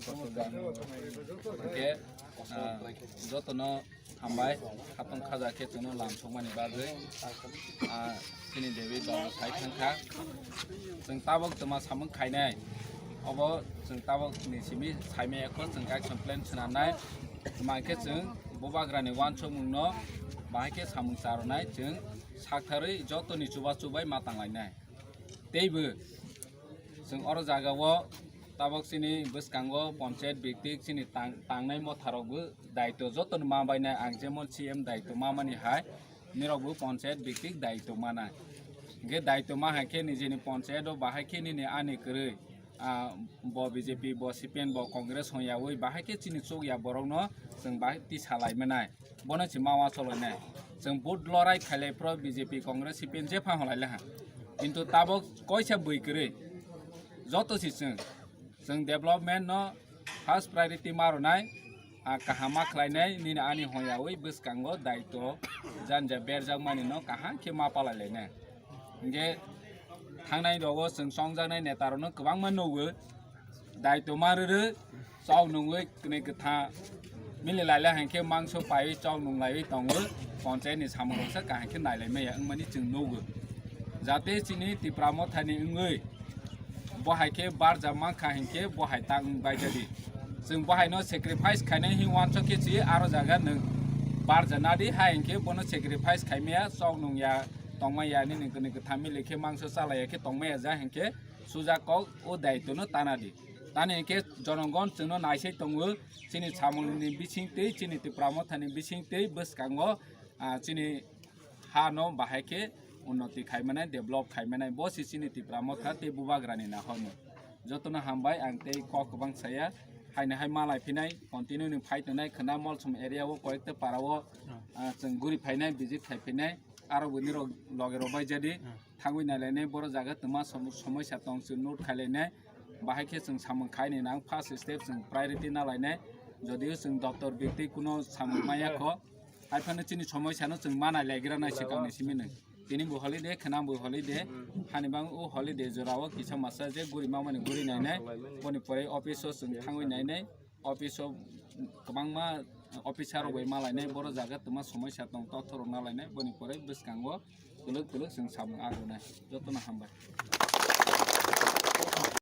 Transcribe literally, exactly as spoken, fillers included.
Hwnkhe, ah, jotono hambai, khatong khaja khe chwngno lam sokmani bagwi. Ah, chini debi dol sai thangkha. Chwng tabok twma samung khainai. Obo chwng tabok ni simi saimaya kho, chwng action plan swnamnai. Twma khe chwng bubagrani uansukmungno bahai khe samung charwnai, chwng saktharwi jotoni chuba chubai ma tanglainai. Teibo chwng oro jagao tabok chini bwskango ponchayat biktik chini tang-, tangnai motharokbo daitw jotono ma bainai, ang jemon C M daitw mamani hai nirokbo ponchayat biktik daitw manai. Hwnkhe daitw ma hai khe nijini ponchayat o bahai khe nini ani kwrwi, ah, bo B J P, bo C P M, bo Congress hwnyawi bahai khe chini chukya borokno chwng bahai tisa lai manai. Bono se ma uansuk lainai. Chwng vote lorai khailai phro B J P, Congress, C P M jepha hwnlai laha. Kintu tabok koisa bui kwrwi. Joto se chwng. Chwng development no first priority ma rwnai. A kaham ma khlainai, nini ani hwnyawi bwskango daitw janja berjak mani no kaham khe ma palai lainai. Hwnkhe thangnai rogo chwng chongjaknai neta rokno kwbangma nugo. Daitw ma rwrw, chok nungwi kwnwi kwtha mili lailai hai khe mangso paiwi chok nung laiwi tongo, ponchayat ni samung rok se kaham khe nailai maya wngmani chwng nugo. Jate chini Tipra Motha ni wngwi bo hai khe barja mankha hinkhe bo hai ta wng baijadi. Chwng bo hai no sacrifice khainai hin uansuk khe chi aro jaga nwng barja nadi hai hinkhe bono sacrifice khaimaya chok nung ya tongmaya nini kwnwi kwtha mili khe mangso chalaiya khe tongmaya ja hinkhe suja kok o daitw no tana di. Tani hinkhe jonogon chwngno naisai tongo, chini samungni bisingtwi, chini Tipra Mothani bisingtwi bwskango, ah, chini ha no bahai khe unnoti khai manai, develop khai manai, bo se chini Tipra Motha tei bubagrani nahormung. Jotono hambai, ang tei kok kwbang saya, haino hai malai phinai, continue ni phai tongnai, khwna Molsom area o koyekta para o, ah, chwng guri phainai, visit khai phinai, aro bo nirok loge rok bai jadi. Thangwi nailainai, boro jaga twma som-, somoisa tong chwng note khailainai, bahai khe chwng samung khaini nang first step chwng priority nalainai, jodio chwng doctor bikti kuno samung maya kho, haiphano chini somoisa no chwng manai laigra nai swkang ni simi nung. Tini bo holiday, khwna bo holiday, hani bang o holiday jora o kisa masa je guri mamani guri nainai, boni pore office o chwng thangwi nainai, office o kwbangma officer rok bai malainai, boro jaga twma somoisa tong, tothorok nalainai, boni pore bwskango kwlwk kwlwk chwng samung agonai. Jotono hambai.